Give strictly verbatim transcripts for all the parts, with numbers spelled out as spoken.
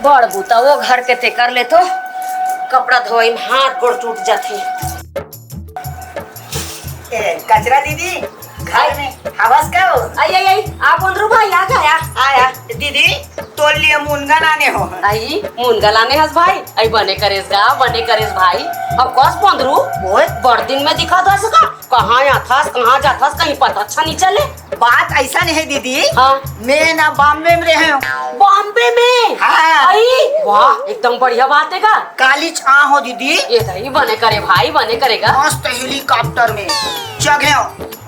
बड़ बूता वो घर के ते कर ले तो, कपड़ा धोवई में हाथ गोड़ टूट जाथे। ए, कचरा दीदी, घर में हवस का हो? आई, आई, आई, आ बोंदरू भाई, आ गया। आया, दीदी, तोर लिए मुनगा लाने हो। आई, मुनगा लाने हस भाई? आई, बने करेस गा, बने करेस भाई। अब कस बोंदरू? ओए। बड़ दिन में दिखा दस का? कहाँ आथस, कहाँ जाथस, कहीं पता अच्छा नहीं चले। बात ऐसा नहीं है दीदी। हाँ। मैं ना बॉम्बे में रहे हूँ। बॉम्बे में? हाँ। आई, वाह, एकदम बढ़िया बात है का? काली छा हो दीदी। ये दही बने करे भाई, बने करेगा। मस्त हेलीकॉप्टर में चघे हो,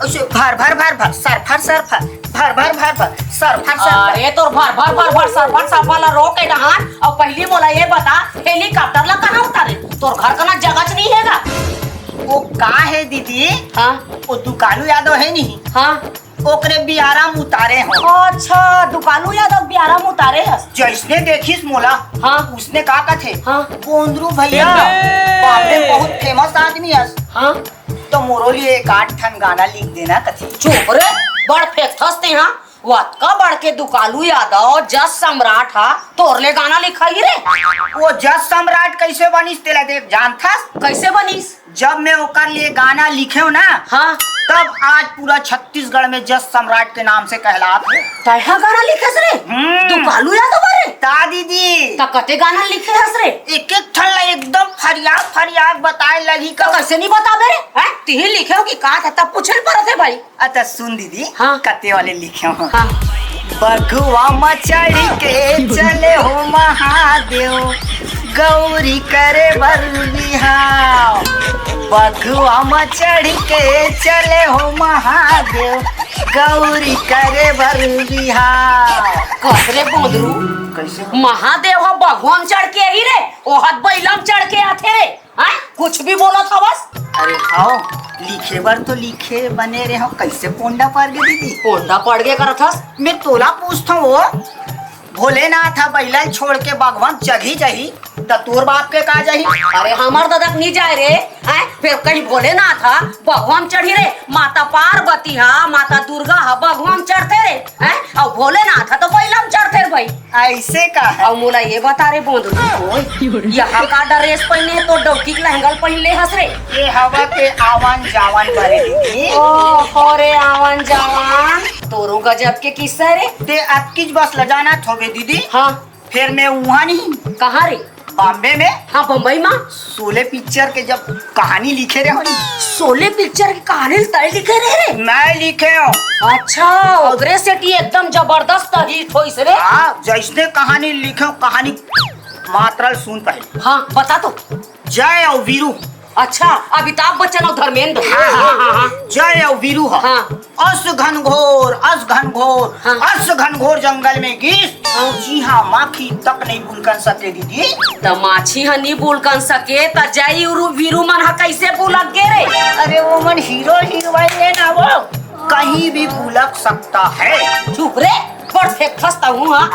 ऐसे भर भर भर भर, सर फर सर फर, भर भर भर भर, सर फर सर फर। अरे तोर भर भर भर भर, सर फर सर फर ला रोक के डहान, और पहली मोला ये बता, हेलीकॉप्टर ला कहाँ उतारे? तोर घर का ना जगह च नहीं है का? वो का है दीदी? हाँ। वो दुकालू यादव है नहीं? हाँ। ओकरे बियारा में उतारे हो। अच्छा, दुकालू यादव बियारा में उतारे हस। जैसने देखिस मोला, हाँ। उसने का कथे? हाँ। बोंदरू भैया, ए! बाप रे, बहुत फेमस आदमी हस। हाँ। तो मोरो लिए एक आध ठन गाना लिख देना कथे। चुप रे, बड़ फेंकथस ते, हाँ। वतका बड़ के दुकालू यादव, जस सम्राट हा, तोर ले गाना लिखाही रे। वो जस सम्राट कैसे बनिस तेला देख जानथस? कैसे बनिस? जब मैं ओकर लिए गाना लिखेव ना, हाँ। तब आज पूरा छत्तीसगढ़ में जस सम्राट के नाम से कहलात हे। तैं हा गाना लिखेस रे? हम्म। दुकालू यादव रे? ता दीदी। त कते गाना लिखे हस रे? एक एक ठन ला एकदम फरियाद फरियाद बताए लगही त का। कैसे नहीं बताबे रे? हैं? तिही लिखे हो कि का था? तब पूछे ल परत हे भाई। अच्छा सुन दीदी, हाँ। कते वाले लिखे हो। हाँ। बघवा म चढ़ के चले हो महादेव, गौरी करे बर बिहाव। बघवा म चढ़ के चले हो महादेव, गौरी करे बर बिहाव। कस रे बोंदरू? कैसे? महादेव ह बघवा म चढ़ के आही रे, ओहत बइला म चढ़ के आथे रे। हैं? कुछ भी बोलत हवस? अरे हव, लिखे बर तो लिखे बने रे हव, कैसे पोंडा पड़ गे दीदी? पोंडा पड़ गे करत हस? मैं तोला पूछथव वो, भोलेनाथ ह बइला ल छोड़ के बघवा म चघी जाही, त तोर बाप के का जाही? अरे हमर ददा के नी जाय रे, हैं? फेर कहीं भोलेनाथ ह बघवा म चढ़ी रे, माता पार्वती ह, माता दुर्गा ह बघवा म चढ़थे रे, हैं? अउ भोलेनाथ ह तो बइला म चढ़थे रे भाई। ऐसे का है? अउ मोला ये बता रे बोंदरू, ओए। यहाँ का ड्रेस पहिने हे, तो डौकी के लहंगा ल पहिन ले हस रे? ये हवा के आवन जावन बरे दीदी। ओहो रे आवन जावन, तोरो गजब के किस्सा रे। ते अतकीच बस ल जानत होबे दीदी। हाँ। फेर मैं उहाँ नहीं। कहाँ रे? बॉम्बे में। हाँ, बम्बई में। शोले पिक्चर के जब कहानी लिखे रहे हो नी। शोले पिक्चर के कहानी तय लिखे रहे रे? मैं लिखे हूँ। अच्छा, ओकरे सेती एकदम जबरदस्त हिट होइस रे। हाँ, जैसने कहानी लिखे हूँ, कहानी मात्रा ल सुन पहले। हाँ, बता तो। जय अउ वीरू। अच्छा, अमिताभ बच्चन अउ धर्मेंद्र। हाँ, हाँ, हाँ, हाँ। जय अउ वीरू ह। हाँ। अस घनघोर, अस घनघोर, हाँ। अस घनघोर जंगल में गिस, हाँ। जिहाँ माखी तक नहीं बुलकन सके दीदी। त माछी ह नी बुलकन सके, त जय अउ वीरू मन ह कैसे बुलक गे रे? अरे वो मन हीरो हीरोइन हे ना वो, कहीं भी बुलक सकता है। चुप रे, बड़ फेंकथस तहूँ हा।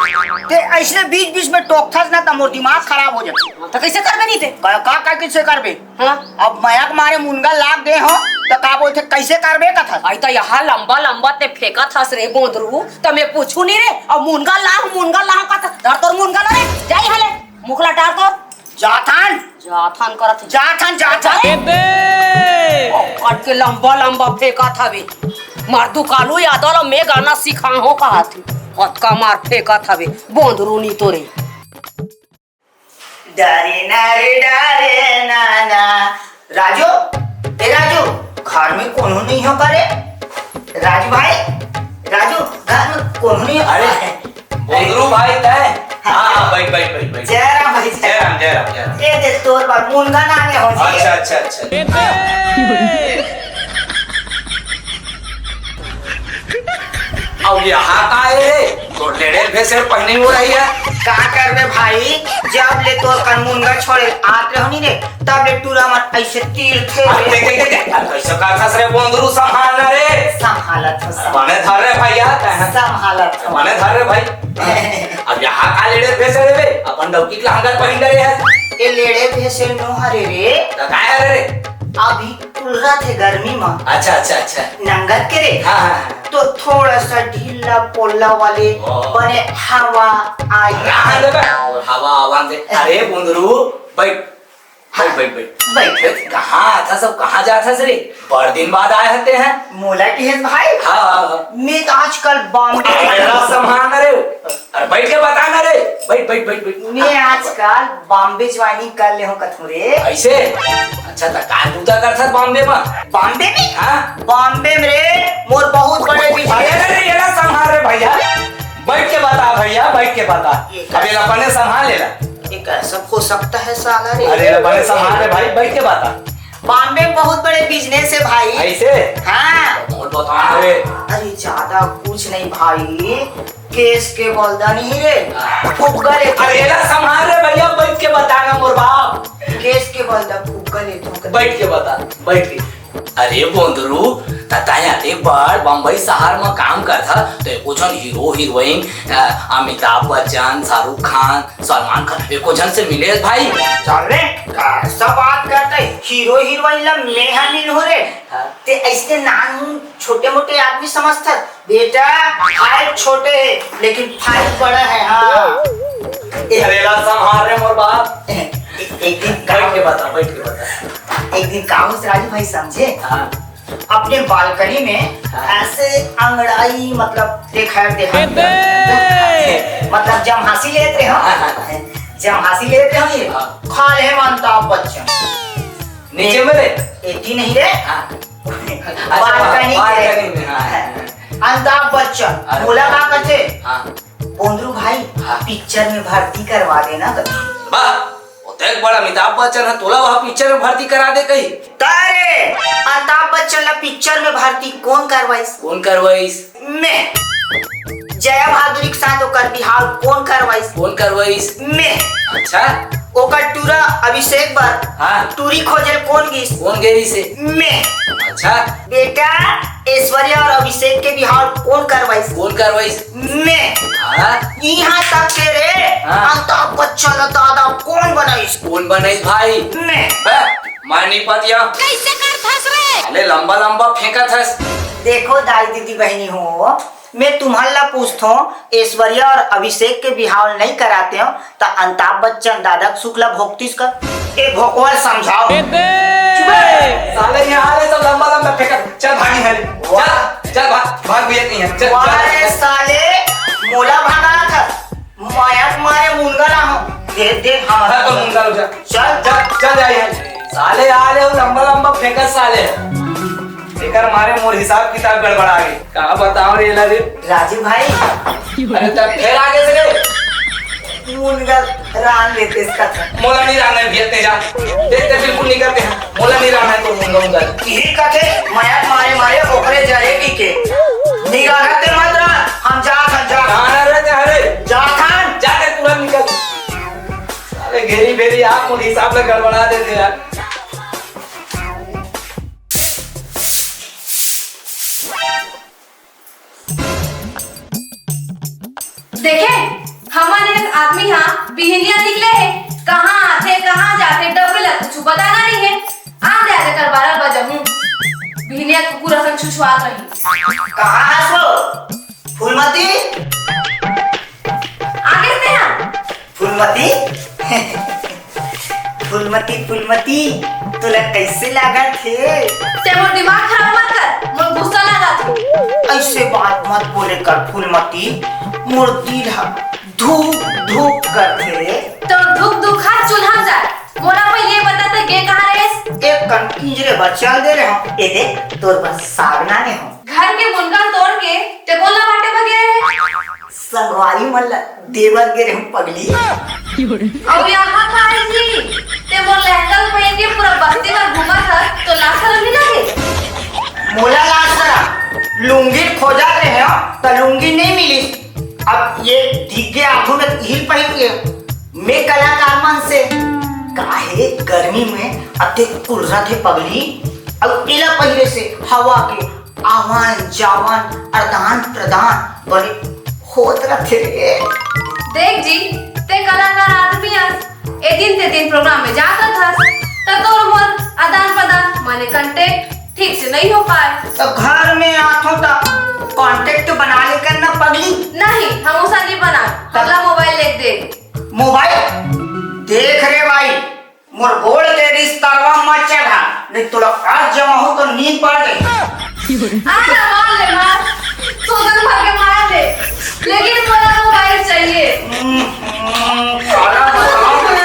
ते ऐसने बीच बीच में टोकथस ना त मोर दिमाग खराब हो जाथे। त कैसे करबे नहीं ते? का, का, का कैसे करबे? हाँ। अब मया के मारे मुनगा लाग दे हो, त का बोलथे, कैसे करबे कथस? आई त यहाँ लंबा लंबा ते फेंकत हस रे बोंदरू, त मैं पूछू नहीं रे। अब मुनगा लाहूँ, मुनगा लाहूँ कथस, धर तोर मुनगा ला रे, जा यहाँ ले, मुखला डार तोर। जाथन। जाथन करत हे। जाथन, जाथन। अबे! कट के लंबा लंबा फेंकत हवे। मार दुकालू यादव ल मैं गाना सिखाहूँ कहत हे। अतका मार फेंकत हवे, बोंदरू नी तोरे। डरे ना रे डरे ना ना। राजू, ए राजू, घर में कोनो नहीं हो का रे? राजू भाई, राजू, घर में कोनो नहीं हो का? अरे, बोंदरू भाई तय? हाँ, हाँ, बैठ, बैठ, बैठ, बैठ। जय राम भाई, जय राम, जय राम, जय राम। ए दे तोर बर मुनगा लाने हो जी। अच्छा, अच्छा, अच्छा। अब यहाँ का है रे? तो लेड़े भेसेर पहिने हो रही है। का करबे भाई, जब ले तोर कन मुनगा छोड़े आत रहो नी रे, तब ले टूरा मन ऐसे तीर थे अब रे। देख, देख, देख, देख, अब कैसे का खस रे बोंदरू संभालना रे। संभालत हो, संभालत। बने धर रे भैया, तैं। संभालत हो। बने धर रे भाई। अब यहाँ का लेड़े भेसेर रे बे? अपन डौकी के लहंगा पहिन ले रे है। ए लेड़े भेसेर नो हरे रे। तो का है रे? अभी तू रथे गर्मी म। अच्छा, अच्छा, अच्छा। नंगत के रे। हाँ, हाँ, हाँ। तो थोड़ा सा ढीला पोला वाले ओ। बने हवा आए। रहन दे बे, हवा आवा दे। अरे बोंदरू, बैठ, बैठ, बैठ, बैठ। बैठ। कहाँ आथस, सब कहाँ जाथस रे? बड़ दिन बाद आए हते हैं। मोला किहेस भाई? हाँ, हाँ, हाँ। मैं तो आजकल बॉम्बे अरे, रस सम्हार ना रे। अरे, बैठ के बता ना रे। बैठ, बैठ, बैठ, बैठ। मैं आजकल बॉम्बे ज्वाइनिंग कर ले हूँ कथू रे। ऐसे? अच्छा, त का बूता करथस बॉम्बे म? बॉम्बे में? हाँ? बॉम्बे में रे, मोर बहुत बड़े बिजनेस। अरे, अरे, ये ना सम्हार रे भैया। बैठ के बता भैया, बैठ के बता। ये अब ये ला बने सम्हार लेला। ये कैसा हो सकता है साला रे? अरे, ये ला बने सम्हार रे भाई, बैठ के बता। बॉम्बे में बहुत बड़े बिजनेस है भाई। ऐसे? हाँ। बहुत बताना रे। अरे, ज्यादा कुछ नहीं भाई, केस के बलदा नहीं रे, फुग्गा ले। अरे, ये ला सम्हार रे भैया, बैठ के बताना मोर बाप। केस के बलदा फुग्गा ले तू। बैठ के बता, बैठ के। अरे बोंदरू, तता यहाँ एक बार बम्बई शहर म काम करथा, तो एको झन हीरो हीरोइन, अ, अमिताभ बच्चन, शाहरुख खान, सलमान खान, एको झन से मिले भाई? चल रे, कैसा बात करता है? हीरो हीरोइन ला मैं हा मिलहूँ रे? हाँ। ते ऐसे नान छोटे मोटे आदमी समझथस। बेटा, हाइट छोटे है, लेकिन फाइट बड़ा है, हाँ। ए- अरे ला संभाल रे मोर बाप। ए-, एक दिन बैठ के काम, बता, बैठ के बता। एक दिन काम से राजू भाई समझे, हाँ। अपने बालकनी में हाँ। ऐसे अंगड़ाई, मतलब, देखा, देखा, मतलब, जब हंसी लेते हो, हाँ, हाँ। जब हंसी लेते हो ये, हाँ। खा ले हम अमिताभ बच्चन। नीचे में रे? एती नहीं रे। हाँ। अच्छा, बालकनी के। बालकनी में, हाँ। अमिताभ बच्चन, अरे। मोला का कथे? हाँ। बोंदरू भाई, हाँ। पिक्चर में भर्ती करवा देना कथे। वाह, वो तो एक बड़ा अमिताभ बच्चन है, तोला वहाँ पिक्चर में भर्ती करा दे कही। तारे, अमिताभ बच्चन ला पिक्चर में भर्ती कौन करवाइस? कौन करवाइस? मैं। जया बहादुरी के साथ ओकर बिहाव कौन करवाइस? कौन करवाइस? मैं। अच्छा। ओकर टूरा अभिषेक बर हाँ। टूरी खोजे ल कौन गिस? कौन गे रिहिसे? मैं। अच्छा। बेटा, ऐश्वर्या और अभिषेक के बिहाव कौन करवाइस? कौन करवाइस? मैं। हाँ। यहाँ तक के रे, हाँ। अमिताभ बच्चन ला दादा कौन बनाइस? कौन बनाइस भाई? मैं। बे, मैं नहीं पतिया। कैसे करथस रे? साले लंबा लंबा फेंकत हस। देखो दाई दीदी बहनी हो, मैं तुम्हर ला पूछथों, ऐश्वर्या और अभिषेक के बिहाव नहीं कराते हो, त अमिताभ बच्चन दादा के सुख ला भोगतीस का? ए भोकवा ल समझाओ। चुप रहे। साले यहाँ आ रहे सब लंबा लंबा फेंकत। चल भागी है। वाह। चल, चल भाग, भाग भैया कहीं है। चल, वाह चल। रे साले, मोला भगा था। माया के मारे मुनगा ना हो। देख, देख, हम हाँ, तो मुनगा हो जा। चल। चल, चल जाइए। साले आ रहे हो लंबा लंबा फेंकत साले। एकर मारे मोर हिसाब किताब गड़बड़ा गे। का बताओ रे एला रे। राजू भाई। अरे तब फिर आगे से रे। मुनगा रान लेते इसका था। मोला नहीं रहना है भैया, ते जा। देख, ते बिल्कुल नहीं करते हैं। मोला नहीं रहना है तो मुनगा उनगा। यही कथे, माया मारे मारे ओकरे जलेबी के। नहीं रहना ते मत रह, हम जात हन, जात हन। कहाँ रह रहे थे, अरे? जात हन। जाके तुरंत निकल। साले घेरी भेरी आप मोर हिसाब से गड़बड़ा देते यार। देखे, हमन एक आदमी हा बिहनिया निकले हे, कहाँ आथे, कहाँ जाथे, डब्बे ला कुछु बताना नहीं है। आ दे आगे कर बारह बजे हूँ, बिहनिया कुकुर असन छुछुआत रही। कहाँ हस वो? फूलमती? आगे से हाँ। फूलमती? फूलमती, फूलमती, तोला कैसे लागत हे? ते मोर दिमाग खराब मत कर, मोर गुस्सा लागत हे। ऐसे बात मत बोले कर फूलमती, मोर दिल ह धूक धूक करथे। तोर धूक धूक हा चूल्हा जा। मोला पहले ये बता, ते गे कहाँ रहेस? एक कन पिंजरे बर चल दे रहे हो। ए देख, तोर बर साग लाने हो। घर के मुनगा तोड़ के ते कोन ला बांटे बर गे रहे? संगवारी मन ला देबर गे रहे पगली। अउ यहाँ का है जी? ते मोर लहंगा ल पहन के पूरा बस्ती में घूमत हस, तो लाज शरम नहीं लगे? मोला लाज शरम, लुंगी खोजत रहे हो, तो लुंगी नहीं मिली। अब ये दिख गया आंखों में, यही पहन के मैं कलाकार मन से काहे गर्मी में अतेक कुलरत हे पगली, अउ एला पहिरे से हवा के आवन जावन, आदान प्रदान बने होत रथे रे। देख जी, ते कलाकार आदमी अस, ए दिन ते दिन प्रोग्राम में जात रहथस, त तोर मोर आदान प्रदान माने कॉन्टैक्ट ठीक से नहीं हो पाए। त घर में आथो त कॉन्टैक्ट बना ले कर ना पगली। नहीं, हम ओसा नहीं बना, हमला मोबाइल लेके दे। मोबाइल? देख रे भाई, मोर गोड़ के रिश्तरवा मत चढ़ा, नहीं तोला आज जमा हो तो नींद पड़ जाए। आ ना, मार ले, मार, सोगन भर के मार ले, लेकिन मोला मोबाइल चाहिए। हम्म, हम्म, काला बताओ मैं।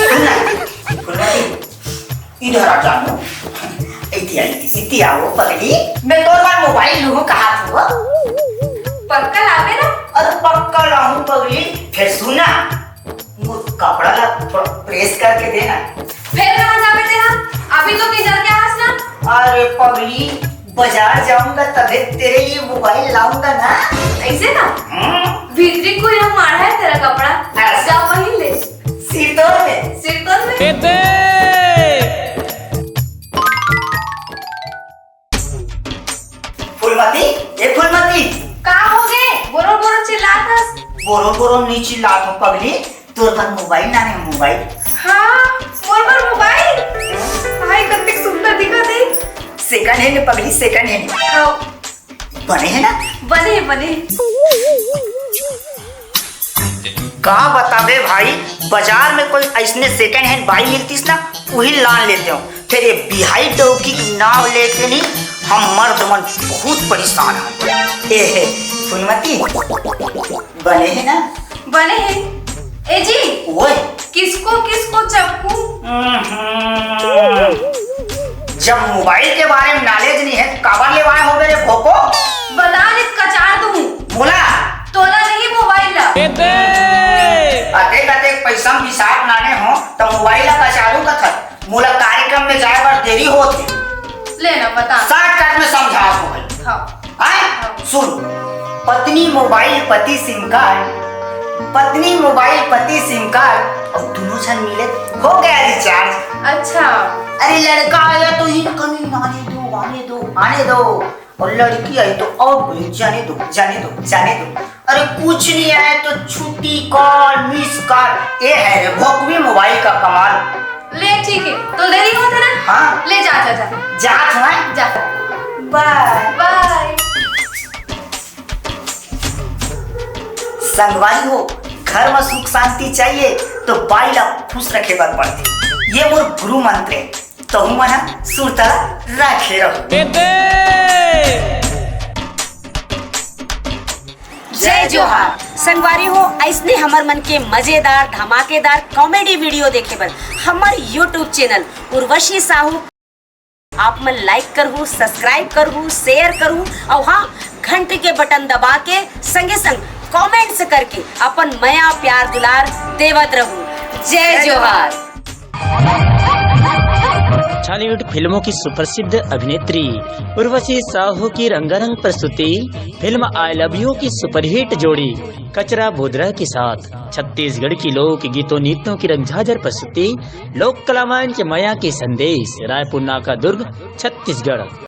सुन ना, फुलमती, इधर आ जानू। इति आ, इति आओ पगली। मैं तोर बर मोबाइल लूहूं कहात हूं। पक्का लाबे ना? अरे पक्का लाहूं पगली। फिर सुन ना, वो कपड़ा ला थोड़ा प्रेस करके दे ना। फिर कहाँ जाबे तेहा? अभी तो किंजर के आस ना। अरे पगली, बाजार जाऊंगा तभी तेरे लिए मोबाइल लाऊंगा ना। ऐसे ना? हम्म। भीतरी कोई हम मारा है तेरा कपड़ा। ऐसा। जा वहीं ले। सिरतोर में। सिरतोर में। ए दे। फूलमती, ए फूलमती। का हो गे? बोरो बोरो चिल्लात हस। बोरो बोरो नहीं चिल्लात हूँ पगली, तोर बर मोबाइल लाने हूँ, मोबाइल। हाँ, मोर बर मोबाइल? भाई, कतेक सुंदर दिखत हे। सेकंड हैंड पगली, सेकंड हैंड। हाँ। बने हे ना? बने, बने। का बताबे भाई, बाजार में कोई अइसने सेकंड हैंड बाई मिलतिस ना, उही लान लेतेंव। फेर ये बिहाई डौकी के नाव लेके नी, हम मर्द मन बहुत परेशान हन। ए हे, फुलमती, बने हे ना? बने हे। ए जी, ओए। किसको किसको चपकू? हम्म। जब मोबाइल के बारे में नॉलेज नहीं है, काबर लेवाए होबे रे भोको? बता दे, कचार दूं। बोला। तोला नहीं मोबाइल ला। अतेक अतेक पैसा में बिसात लाने हो, त मोबाइल ला कचारू कथस। मोला कार्यक्रम में जाए बर देरी होत हे। ले ना, बता। शॉर्टकट में समझात हूँ भाई। हाँ। आय? हाँ। सुन, पत्नी मोबाइल पति सिम कार्ड, पत्नी मोबाइल पति सिम कार्ड, अउ दोनों झन मिले हो गया रिचार्ज। अच्छा। अरे लड़का आया तो इनकमिंग आने दो, आने दो, आने दो। और लड़की आई तो आउट गोइंग, जाने दो, जाने दो, जाने दो। अरे कुछ नहीं आया तो छुट्टी कॉल, मिस कॉल, ये है रे भोकवी मोबाइल का कमाल। ले ठीक है, तो देरी होत हे ना? हाँ। ले जा, जा, जा। जात हूँ, हैं? जा। बाय। बाय। संगवारी हो, घर में सुख शांति चाहिए तो बाई ला खुश रखे बर पड़थे। ये मोर गुरु मंत्र है। तहू मन ह सुरता रखे रहू। जय जोहार। संगवारी हो, अइसने हमर मन के मजेदार, धमाकेदार कॉमेडी वीडियो देखे बर हमर YouTube चैनल उर्वशी साहू आप मन लाइक करहू, सब्सक्राइब करहू, शेयर करहू अउ हाँ, घंटी के बटन दबा के संगे संग कमेंट्स करके अपन मया प्यार दुलार देवत रहू। जय जोहार। छॉलीवुड फिल्मों की सुप्रसिद्ध अभिनेत्री उर्वशी साहू की रंगारंग प्रस्तुति फिल्म आई लव यू की सुपरहिट जोड़ी कचरा बोदरा के साथ छत्तीसगढ़ की लोक गीतों नृत्यों की रंगझाझर प्रस्तुति लोक कलामायन के मया के संदेश, रायपुर नाका दुर्ग, छत्तीसगढ़।